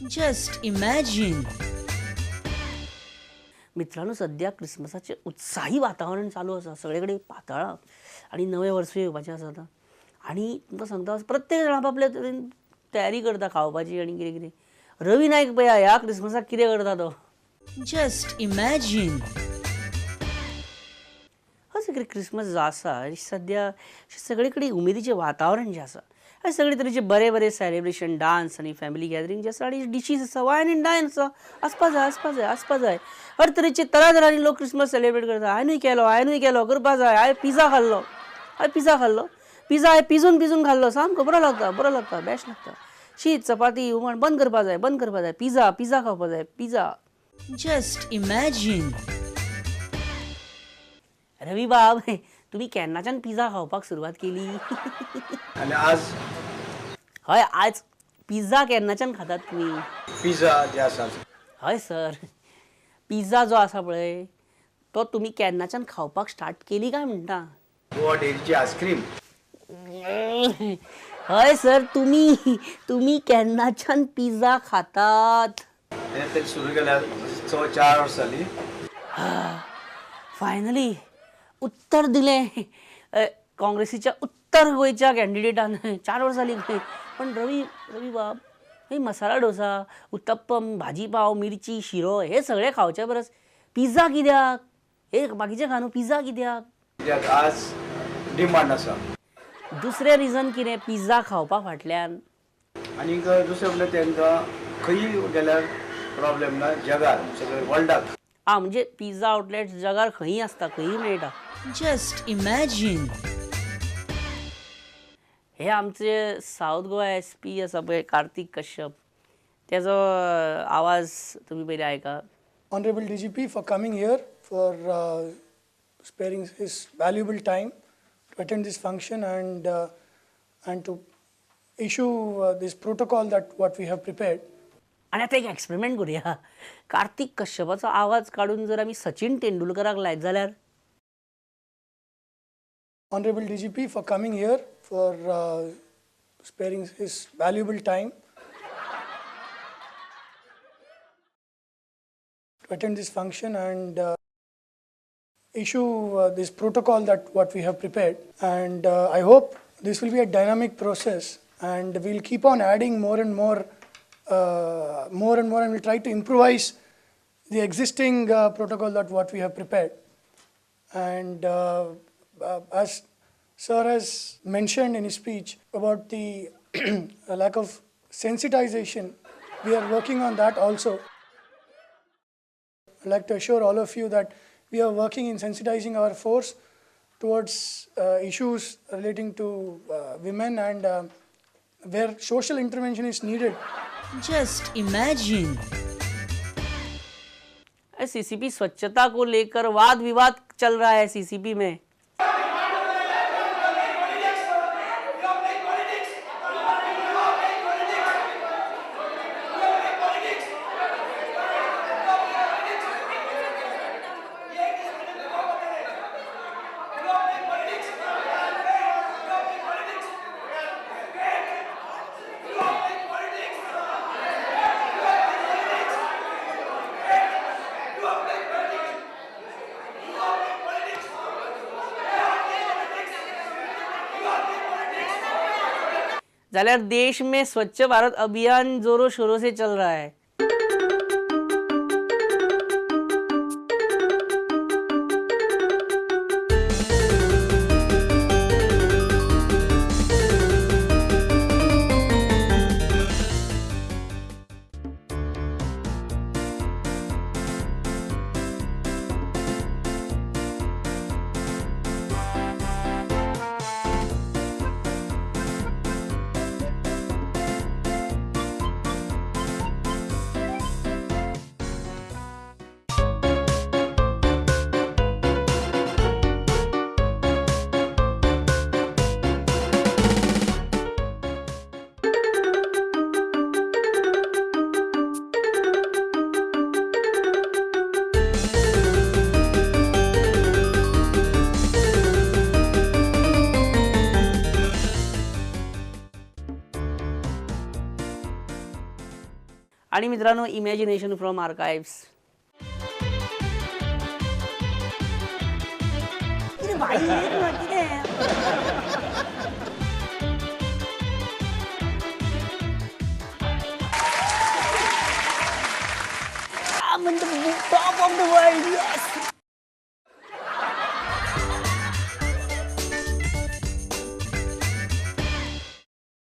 Just imagine. मित्रांनो, सद्या क्रिसमसाचें उत्साही वातावरण चालू आसा, सगळे कडेन पातळा आनी नवें वर्सूय येवपाचें आसा आतां. आनी तुमकां सांगता, प्रत्येक जाण आपापले तरेन तयारी करता खावपाची आनी कितें कितें. रवी नायक पळया ह्या क्रिसमसाक कितें करता तो. Just imagine. हय, सगळे क्रिसमस जो आसा सद्या सगळे कडेन उमेदीचें वातावरण जें आसा आनी सगळे तरेचे बरे बरे सेलिब्रेशन, डान्स आनी फॅमिली गॅदरींग जे आसा आनी डिशीज आसा, वायन आनी डायन आसा, आसपा जाय, आसपा जाय, आसपा जाय. हर तरेचे तरातरांनी लोक क्रिसमस सेलिब्रेट करता. हांवेनूय केलो, हांवेनूय केलो, करपा जाय. हांवें पिझ्झा खाल्लो, हांवें पिझ्झा खाल्लो, पिझ्झा हांवें पिजून पिजून खाल्लो, सामको बरो लागता, बरो लागता, बेस्ट लागता. शीत चपाती हुमण बंद करपा जाय, बंद करपा जाय. पिझ्झा, पिझ्झा खावपा जाय, पिझ्झा. Just imagine. रवी बाब, तुमी केन्नाच्यान पिझ्झा खावपाक सुरवात केली? आनी आज? हय, आज पिझ्झा केन्नाच्यान खातात तुमी? पिझ्झा जे आसा. हय सर, पिझ्झा जो आसा पळय तो तुमी केन्नाच्यान खावपाक स्टार्ट केली काय म्हणटा? गोवा डेअरीची आयस्क्रीम. हय सर, तुमी तुमी केन्नाच्यान पिझ्झा खातात? तें सुरू केल्यार 4 वर्सां जालीं. फायनली उत्तर दिलें काँग्रेसीच्या उत्तर गोंयच्या कॅन्डिडेटान. 4 वर्सां जालीं. पण रवी, रवी बाब, हे मसाला डोसा, उत्तप्पम, भाजी पाव, मिरची, शिरो हे सगळे खावचे परस पिझ्झा कित्याक? हे बाकीचे खा न्हू, पिझ्झा कित्याक? कित्याक आज डिमांड आसा. दुसरें रिजन कितें पिझ्झा खावपा फाटल्यान? आनीक दुसरें म्हणल्यार तांकां खंय गेल्यार प्रॉब्लेम ना, जगार सगळे वर्ल्डाक. आं, म्हणजे पिझ्झा आउटलेट जगार खंयी आसता, खंयी मेळटा. Just imagine. हे आमचे सावथ गोवा एस पी आसा पळय कार्तीक कश्यप, तेजो आवाज तुमी पयलीं आयका. Honorable DGP for coming here, for sparing his valuable time to attend this function and to issue this protocol that what we have prepared. आनी आतां एक एक्सपेरिमेंट करुया. कार्तीक कश्यपाचो आवाज काडून जर आमी सचिन तेंडुलकराक लायत जाल्यार? Honorable DGP for coming here, for sparing his valuable time to attend this function and issue this protocol that what we have prepared. And I hope this will be a dynamic process and we'll keep on adding more and more, more and more, and we'll try to improvise the existing protocol that what we have prepared. And as sir has mentioned in his speech about the lack of sensitization, we are working on that also. I'd like to assure all of you that we are working in sensitizing our force towards issues relating to women and where social intervention is needed. Just imagine. CCP स्वच्छता को लेकर वाद विवाद चल रहा है CCP में. जाल्यार देश में स्वच्छ भारत अभियान जोरों शोरों से चल रहा है. आणि मित्रांनो इमॅजिनेशन फ्रॉम आर्काइव्स. कितें बाई कितें I'm in the top of the world, yes!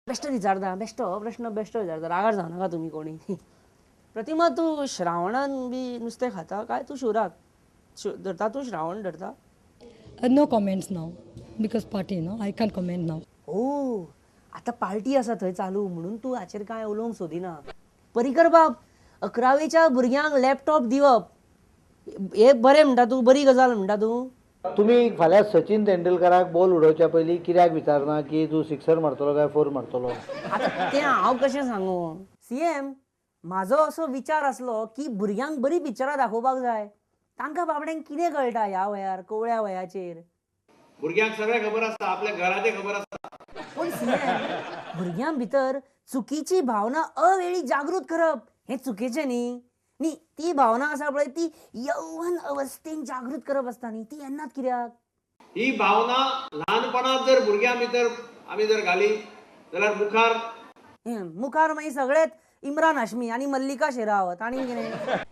बेश्टो विचारता, बेश्टो प्रश्न बेश्टो विचारता, रागार जावं नाका तुमी कोणी. प्रतिमा तूं श्रावणान बी नुस्तें खाता काय तूं शिवराक धरता? तूं श्रावण धरता? No comments now because party no, I can't comment now. ओ आतां पार्टी आसा थंय चालू म्हणून तूं हाचेर कांय उलोवंक सोदिना. परिकर बाब, अकरावेच्या भुरग्यांक लॅपटॉप दिवप हे बरें म्हणटा तूं? बरी गजाल म्हणटा तूं? तुमी फाल्यां सचिन तेंडुलकराक बॉल उडोवच्या पयलीं कित्याक विचारना की तूं सिक्सर मारतलो काय फोर मारतलो? आतां तें हांव कशें सांगू? सी एम म्हाजो असो विचार आसलो की भुरग्यांक बरी पिक्चरां दाखोवपाक जाय. तांकां बाबड्यांक कितें कळटा ह्या वयार, कोवळ्या वयाचेर? भुरग्यांक सगळें खबर आसता, आपल्या घराचें खबर आसता. पूण सी एम भुरग्यां भितर चुकीची भावना अवेळी जागृत करप हें चुकीचें न्ही. न्ही ती भावना आसा पळय ती यौवन अवस्थेन जागृत करप आसता न्ही, ती येन्नात कित्याक? ही भावना ल्हानपणांत जर भुरग्यां भितर आमी जर घाली जाल्यार मुखार मुखार मागीर सगळेच इम्रान हाशमी आनी मल्लिका शेरावत आनी कितें.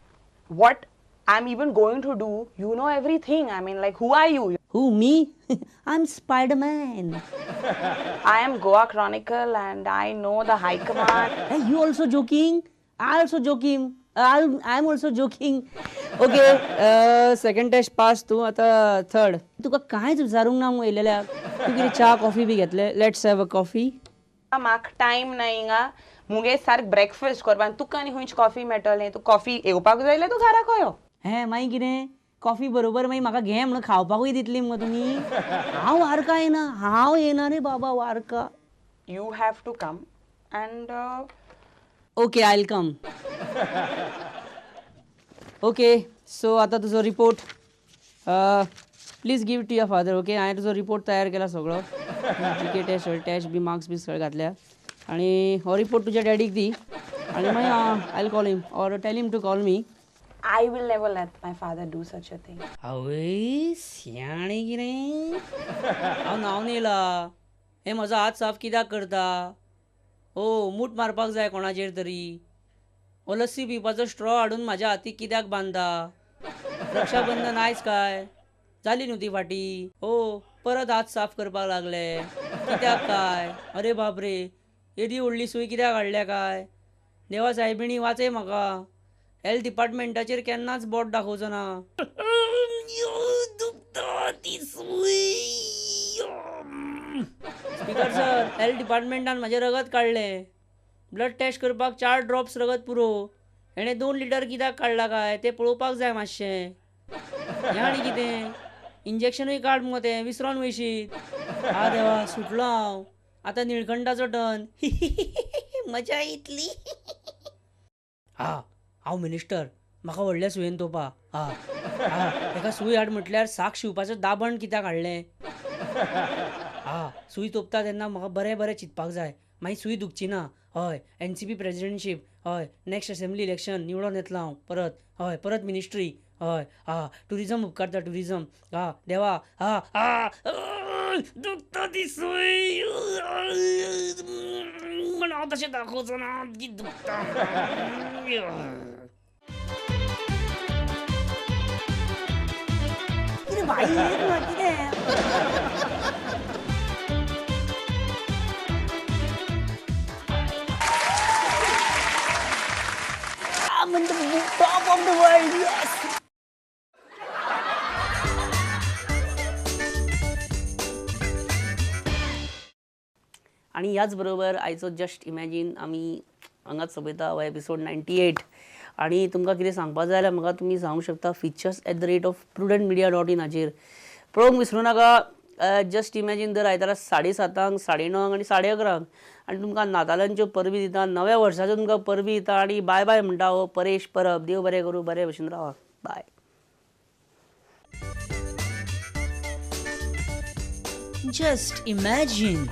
What I am even going to do, you know everything. I mean like who are you? Who me? I am Spiderman. I am Goa Chronicle and I know the high command. You also joking? I also joking. I am also joking. Okay, second test pass तूं, आतां third. तुका कांयच विचारूंक ना मुगो येयलेल्याक. तूं कितें च्या कॉफी बी घेतलें? Let's have a coffee. म्हाका टायम ना हिंगा, मुगे सारक ब्रेकफास्ट करपाक. तुका आनी खंयची कॉफी मेळटलें? तूं कॉफी येवपाक जाय जाल्यार तूं घराक यो. हें मागीर कितें कॉफी बरोबर मागीर म्हाका घे म्हणून खावपाकूय दितली मुगो तुमी? हांव वारका येना, हांव येना रे बाबा Varca. You have to come and okay, I will come. Okay, so आतां तुजो report please give to your father. Okay, हांवें तुजो रिपोर्ट तयार केला सगळो, जी के टेस्ट टेस्ट बी मार्क्स बी सगळे घातल्या आनी हो रिपोर्ट तुज्या डॅडीक दी आनी मागीर I will call him or tell him to call me. I will never let my father do such a thing. आवय सियाणें कितें, हांव न्हांवन येयला, हे म्हजो हात साफ कित्याक करता? ओ मूठ मारपाक जाय कोणाचेर तरी. हो लस्सी पिवपाचो स्ट्रॉ हाडून म्हाज्या हातीक कित्याक बांदता? रक्षाबंधन आयज काय जाली न्हू ती फाटी? ओ परत हात साफ करपाक लागले कित्याक काय? अरे बापरे, येदी व्हडली सूय कित्याक हाडल्या काय? देवा सायबिणी वाचय म्हाका. हेल्थ डिपार्टमेंटाचेर केन्नाच बोट दाखोवचो ना. दुखता ती सूय. स्पीकर सर, हेल्थ डिपार्टमेंटान म्हाजें रगत काडलें. ब्लड टेस्ट करपाक 4 ड्रॉप्स रगत पुरो. हेणें 2 लिटर कित्याक काडला काय तें पळोवपाक जाय मातशें. हें आनी कितें इंजेक्शनूय काड मुगो तें विसरोन वयशीत. आ देवा, सुटलो हांव. आतां निळकंठाचो टर्न. मजा येतली. हा हांव मिनिस्टर, म्हाका व्हडल्या सुयेन तोपा. हा हा, एका सूय हाड म्हटल्यार साक शिंवपाचें दाबण कित्याक हाडलें? हा सूय तोपता तेन्ना म्हाका बरें बरें चिंतपाक जाय, मागीर सूय दुखची ना. हय एनसीपी प्रेजिडेंटशीप, हय नेक्स्ट असेंब्ली इलेक्शन निवडोन येतलो हांव परत, हय परत मिनिस्ट्री, हय हा ट्युरिजम उपकारता ट्युरिजम. हा देवा, हा हा दुखता ती सूय, पण हांव तशें दाखोवचो ना की दुखता. कितें बाई कितें? I'm in the top of the world, yes! आणि ह्याच बरोबर आयचो जस्ट इमॅजीन आमी हांगाच सोंपयता हो एपिसोड 98. आनी तुमकां कितें सांगपाक जाय जाल्यार म्हाका तुमी सांगूंक शकता features@prudentmedia.in हाचेर. पळोवंक विसरूं नाका जस्ट इमॅजीन दर आयतारा 7:30, 9:30 आनी 11:30. आनी तुमकां नातालांच्यो परबी दिता, नव्या वर्साच्यो तुमकां परबी दिता आनी बाय बाय म्हणटा हो परेश परब. देव बरें करूं, बरे भशेन रावा. बाय. Just imagine.